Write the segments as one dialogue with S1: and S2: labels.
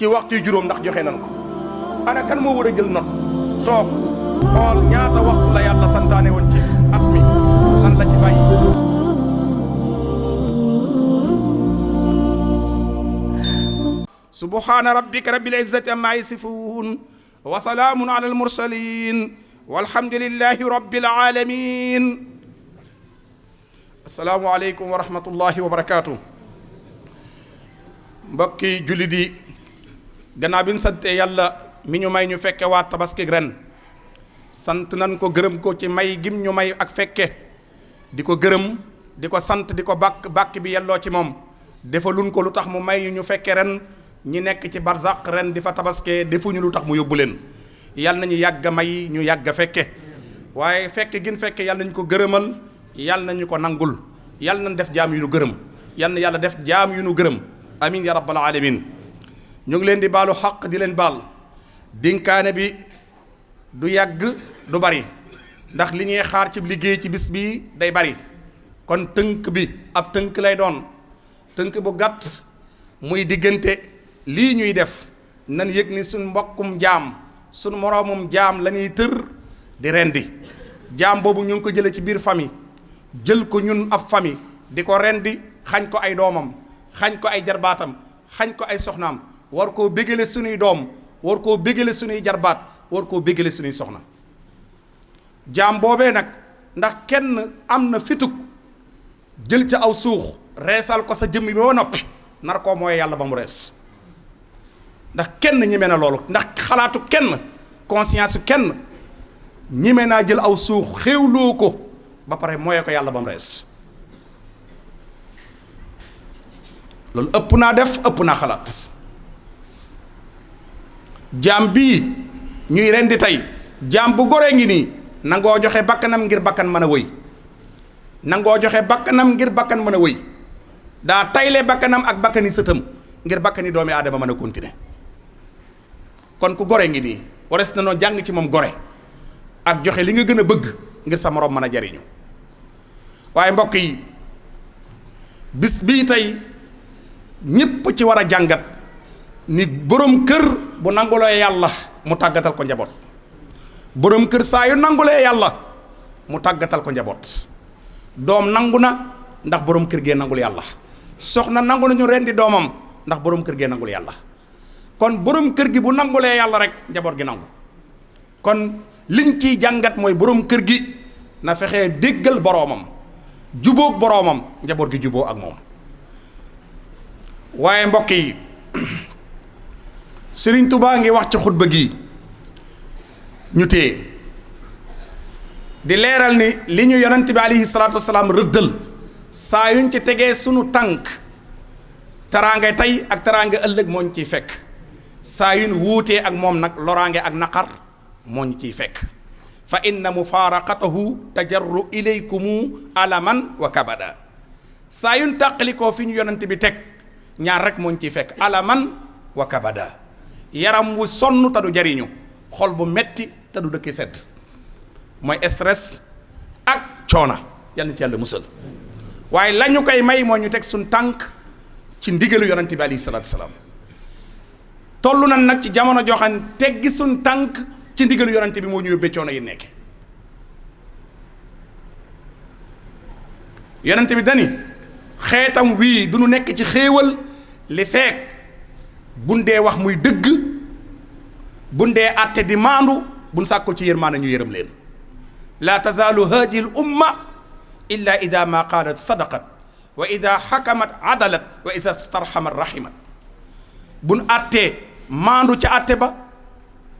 S1: ci waxtu juróom ndax joxe nan ko ana kan moo war a jël not toog xool ñaata waxtu la yàlla santaane woon ci at mi lan la ci bàyyi. subhaana rabbika rabbil izzati amma yasifuun wa salaamun ala al mursalin walhamdulillahi rabbil alamin. assalaamu aleykum wa rahmatullahi wa barakaatu. mbokki jullit yi gannaaw bi ñu sante yàlla mi ñu may ñu fekke waa tabaski ren sant nan ko gërëm ko ci may gim ñu may ak fekke di ko gërëm di ko sant di ko bàkk bi yelloo ci moom defalun ko lu tax mu may ñu fekke ren ñi nekk ci barzaq ren di fa tabaskee defuñu lu tax mu yóbbu leen yàlla nañu yàgg may ñu yàgg fekke waaye fekke gin fekke yàlla nañu ko gërëmal yàlla nañu ko nangul yàlla nañ def jaam yu nu gërëm yàlla na yàlla def jaam yu nu gërëm amin ya rabbal alamin. ñu ngi leen di baalu xaq di leen baal dénkaane bi du yàgg du bari ndax li ñuy xaar ci liggéey ci bis bi day bari kon tënk bi ab tënk lay doon tënk bu gàtt muy diggante lii ñuy def nan yëg ni suñ mbokkum jaam suñ moroomum jaam la ñuy tër di rendi jaam boobu ñu ngi ko jële ci biir famille jël ko ñun ab famille di ko rendi xañ ko ay doomam xañ ko ay jarbaatam xañ ko ay soxnaam war koo bégale suñuy doom war koo bégale suñuy jarbaat war koo bégale suñuy soxna jaam boobee nag ndax kenn am na fitug jël ca aw suux reesal ko sa jëmm bi ba noppi nar koo mooy yàlla ba mu rees ndax kenn ñeme na loolu ndax xalaatu kenn conscience su kenn ñeme naa jël aw suux xéewloo ko ba pare mooyee ko yàlla ba mu rees loolu ëpp naa def ëpp naa xalaat jaam bii ñuy rendi tey jaam bu goree ngi nii nangoo joxe bakkanam ngir bakkan mën a wëy nangoo joxe bakkanam ngir bakkan mën a wëy daa tayle bakkanam ak bakkani sëtam ngir bakkani doomi aadama mën a continuer kon ku gore ngi nii wares na noo jàng ci moom gore ak joxe li nga gën a bëgg ngir sa moroom mën a jariñu waaye mbokk yi bis bii tey ñépp ci war a jàngat ni boroom kër bu nangulee yàlla mu tàggatal ko njaboot boroom kër saa yu nangulee yàlla mu tàggatal ko njaboot doom nangu na ndax boroom kër gee nangul yàlla soxna nangu nañu rendi doomam ndax boroom kër gee nangul yàlla kon boroom kër gi bu nangulee yàlla rek njaboot gi nangu kon liñ ciy jàngat mooy boroom kër gi na fexee déggal boroomam jubóog boroomam njaboot gi juboo ak moom waaye mbokk yi Sëriñ Tuubaa ngi wax ci xutba gi ñu téye di leeral ni li ñu yonent bi alayhi salaatu wasalaam rëddal saa yuñ ci tegee sunu tànk teraanga tey ak teraanga ëllëg moo ñu ciy fekk saa yuñ wuutee ak moom nag loraange ak naqar moo ñu ciy fekk fa inna mufaaraqatahu tajarru ilaykumu alaman wa kabada saa yuñ tàqalikoo fi ñu yonent bi teg ñaar rek moo ñu ciy fekk alaman wa kabada yaram wu sonn te du jariñu xol bu metti te du dëkk sedd mooy stress ak coona yal na ci yàlla musal waaye la ñu koy may moo ñu teg suñ tànk ci ndigalu yonent bi alayhi salaatu salaam toll na nag ci jamono joo xam ne teggi suñ tànk ci ndigalu yonent bi moo ñu yóbbee coono yi nekke yonent bi dani xeetam wii du nu nekk ci xéewal li feek buñ dee wax muy dëgg buñ dee àtte di maandu buñ sàkko ci yërmaande ñu yërëm leen laa tazaalu haadihi l umma illa ida ma qaalat sadaqat wa ida xakamat adalat wa ida starxamat rahimat buñ àttee maandu ca àtte ba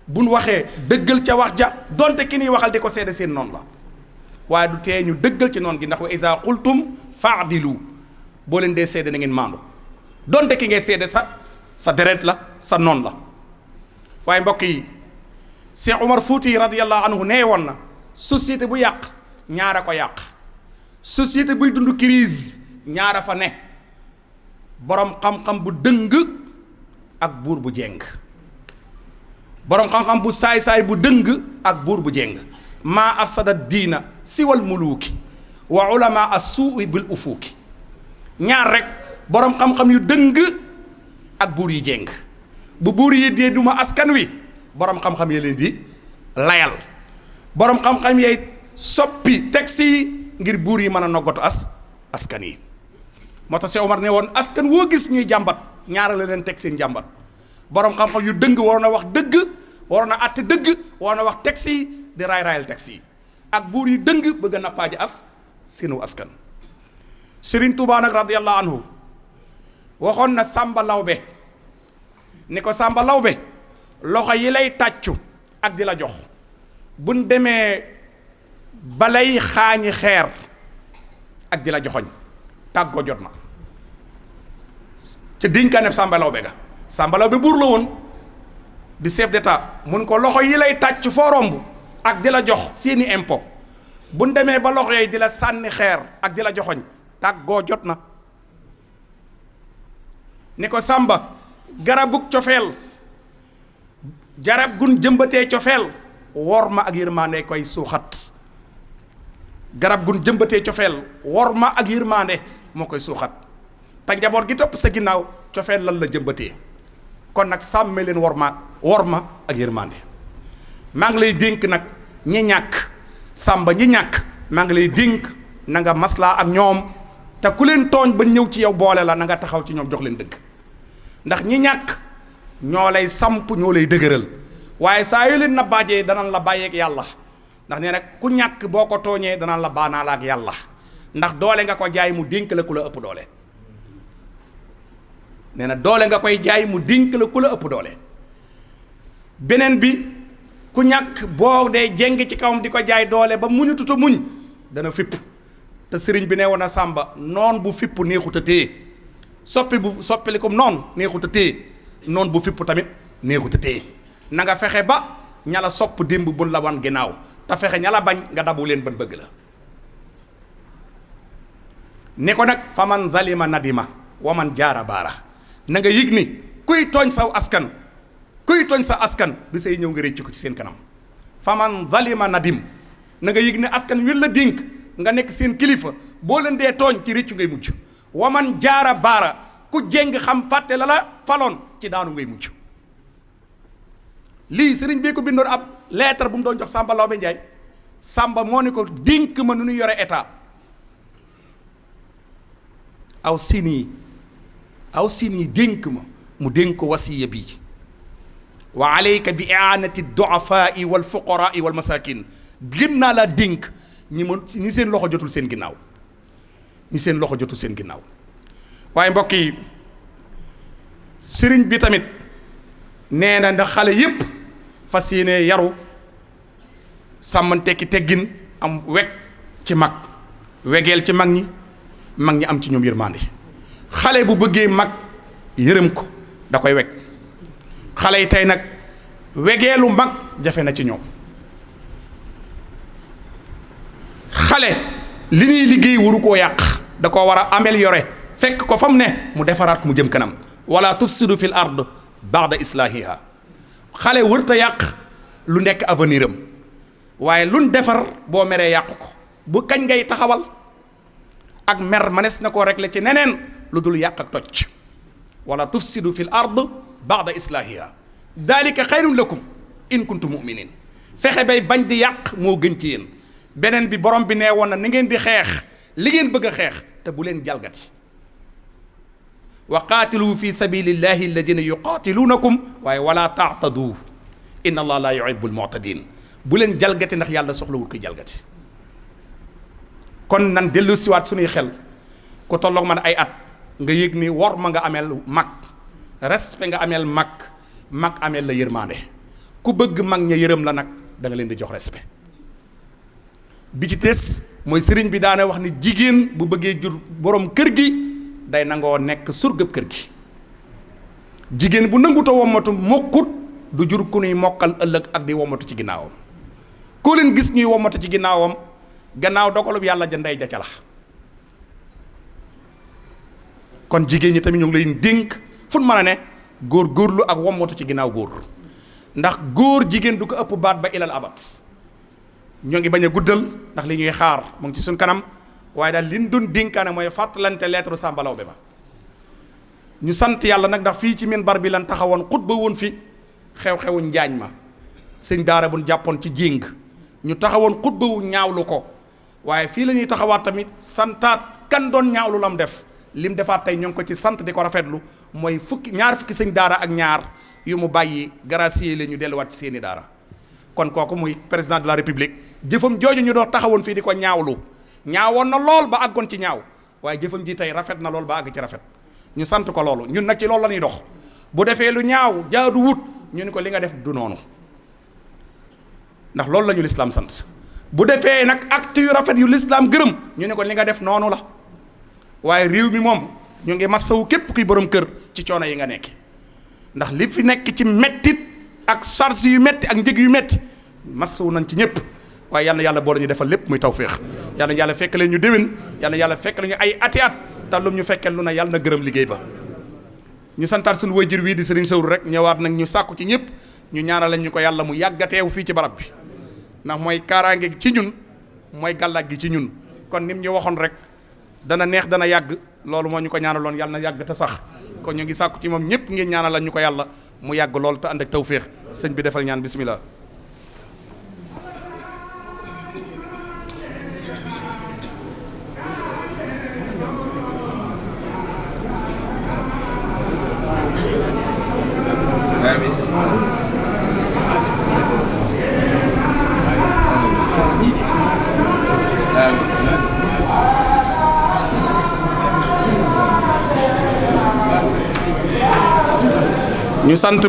S1: buñ waxee dëggal ca wax ja donte ki niy waxal di ko seede seen noonu la waaye du tee ñu dëggal ci noon gi ndax wa ida qultum faadilu boo leen dee seede na ngeen maandu donte ki ngay seede sa deret la sa noon la waaye mbokk yi Cheikh Umar Fuuti radiyallahu anhu nee woon na société bu yàq ñaara ko yàq société buy dund crise ñaara fa ne boroom xam-xam bu dëng ak buur bu jeng boroom xam-xam bu saay-saay bu dëng ak buur bu jeng maa afsada diina siwal muluuki wa ulama as-suu'i bil ufuuki ñaar rek boroom xam-xam yu dëng ak buur yi jeng bu buur yi dee duma askan wi borom xam-xam yi leen di layal borom xam-xam yay soppi texte yi ngir buur yi mën a noggatu askan yi moo tax Cheikh Omar ne woon askan woo gis ñuy jàmbat ñaara la leen teg seen jàmbat borom xam-xam yu dëng waroon a wax dëgg waroon a àtte dëgg waroon a wax texte yi di raay-raayal texte yi ak buur yi dëng bëgg a nappaaji seenu askan. Serigne Touba nag radiyallahu anhu waxoon na Samba Lawbe ni ko Samba Lawbe loxo yi lay tàccu ak di la jox buñ demee balay xaañi xeer ak di la joxoñ tàggoo jot na ca dénkaane Samba Lawbe ga Samba Lawbe buur la woon di chef d'état mun ko loxo yi lay tàcc foo romb ak di la jox seeni impôt buñ demee ba loxo yi di la sànni xeer ak di la joxoñ tàggoo jot na ni ko Samba garabug cofeel garab gun jëmbatee cofeel wor ma ak yërmande koy suuxat garab gun jëmbatee cofeel wor ma ak yërmande moo koy suuxat te njaboot gi topp sa ginnaaw cofeel lan la jëmbatee kon nag sàmme leen wor ma ak yërmande maa ngi lay dénk nag ñi ñàkk Samba ñi ñàkk maa ngi lay dénk na nga maslaa ak ñoom te ku leen tooñ ba ñëw ci yow boole la na nga taxaw ci ñoom jox leen dëgg ndax ñi ñàkk ñoo lay samp ñoo lay dëgëral waaye saa yu leen na bàjjee danañ la bàyyeek yàlla ndax nee nag ku ñàkk boo ko tooñee danañ la baanaa la ak yàlla ndax doole nga ko jaay mu dénk la ku la ëpp doole nee na doole nga koy jaay mu dénk la ku la ëpp doole beneen bi ku ñàkk boo dee jéng ci kawam di ko jaay doole ba muñututa muñ dana fipp te sëriñ bi ne woon a Sàmba noon bu fipp neexut a téye soppilikum noon neexut a téye noon bu fipp tamit neexut a téye na nga fexe ba ña la sopp démb buñ la wan ginnaaw te fexe ña la bañ nga dabu leen ban bëgg la ne ko nag faman zalima nadima waman jaara baara na nga yëg ni kuy tooñ saw askan kuy tooñ sa askan bi say ñëw nga réccu ko ci seen kanam faman zalima nadim na nga yëg ni askan wi la dénk nga nekk seen kilifa boo leen dee tooñ ci réccu ngay mujj waman jaara baara ku jéng xam fàtte la la faloon ci daanu ngay mujj lii sëriñ bi ko bindoon ab lettre bu mu doon jox Samba Lawbe Njaay Samba moo ne ko dénk ma nu ñu yore état aw sini dénk ma mu dénk ko wasiya bii wa alayka bi i'anati du'afaa'i wal fuqaraa'i wal masakin gën naa laa dénk ñi seen loxo jotul seen ginnaaw waaye mbokk yi sëriñ bi tamit nee na ndax xale yépp fas yéene yaru sàmmanteeki teggin am weg ci mag wegeel ci mag ñi am ci ñoom yërmande xale bu bëggee mag yërëm ko da koy weg xale yi tey nag wegeelu mag jafe na ci ñoom xale li ñuy liggéey waru koo yàq da ko war a améliorer fekk ko fa mu ne mu defaraat ko mu jëm kanam wala tufsidu fil ard ba'da islahiha xale wërta yàq lu nekk avenir am waaye luñ defar boo meree yàqu ko bu kañ ngay taxawal ak mer manes na koo régler ci neneen lu dul yàq ak toj wala tufsidu fil ard ba'da islahiha dalika xayrun lakum in kuntum mu'minin fexe bay bañ di yàq moo gën ci yéen beneen bi borom bi nee woon na ni ngeen di xeex li ngeen bëgg a xeex te bu leen jalgati wa qaatilu fi sabilillahi alladina yuqaatiluunakum waaye wala taatadu inna allah la yuhibbul mu'tadin bu leen jalgati ndax yàlla soxlawul koy jalgati kon nan dellu siwaat suñuy xel ku tolloog man ay at nga yëg ni wor ma nga ameel mag respect nga ameel mag ameel la yërmande ku bëgg mag ña yërëm la nag da nga leen di jox respect bi ci des mooy sëriñ bi daana wax ni jigéen bu bëggee jur borom kër gi day nangoo nekk surgëb kër gi jigéen bu nanguta wommatu mokkut du jur ku nuy mokkal ëllëg ak di wommatu ci ginnaawam koo leen gis ñuy wommatu ci ginnaawam gannaaw dogalub yàlla ja ndey ja ca la kon jigéen ñi tamit ñu ngi leen dénk fu mën a ne góorlu ak wommatu ci ginnaaw góor ndax góor jigéen du ko ëpp baat ba ilal abat ñoo ngi bañ a guddal ndax li ñuy xaar mu ngi ci suñ kanam waaye daal li ñu doon dénkaane mooy fàttalante lettre Samba Lawbe ba ñu sant yàlla nag ndax fii ci minbar bi lan taxawoon xutba woon fi xew-xewu njaañ ma sëñ daara bu jàppoon ci jéng ñu taxawoon xutba wu ñaawlu ko waaye fii la ñuy taxawaat tamit santaat kan doon ñaawlu lam def lim defaat tey ñu ngi ko ci sant di ko rafetlu mooy ñaar fukki sëñ daara ak ñaar yu mu bàyyi gracier la ñu delluwaat ci seeni daara kon kooku muy président de la république jëfam jooju ñu doon taxawoon fii di ko ñaawlu ñaawoon na lool ba àggoon ci ñaaw waaye jëfam ji tey rafet na lool ba àgg ci rafet ñu sant ko loolu ñun nag ci loolu la ñuy dox bu defee lu ñaaw jaadu wut ñu ni ko li nga def du noonu ndax loolu la ñu lislaam sant bu defee nag acte yu rafet yu lislaam gërëm ñu ne ko li nga def noonu la waaye réew mi moom ñu ngi massawu képp kuy borom kër ci coono yi nga nekk ndax li fi nekk ci mettit ak charge yu metti ak njëg yu metti massawu nañ ci ñëpp waaye yal na yàlla boole ñu defal lépp muy tawféex yal na yàlla fekk leen ñu déwén yal na yàlla fekk leen ñu ay ati at te lu ñu fekkee lu na yàlla na gërëm liggéey ba ñu santaat suñu wayjur wii di Serigne Sawru rek ñëwaat nag ñu sàkku ci ñëpp ñu ñaanal ñu ko yàlla mu yàggateew fii ci barab bi ndax mooy kaaraange ci ñun mooy gàllaaj gi ci ñun kon nim ñu waxoon rek dana neex dana yàgg loolu moo ñu ko ñaanaloon yàlla na yàgg te sax kon ñu ngi sàkku ci moom ñëpp ngeen ñaanal ñu ko yàlla mu yàgg lool te ànd ak tawféex sëñ bi defal ñaan bismillah ñu sant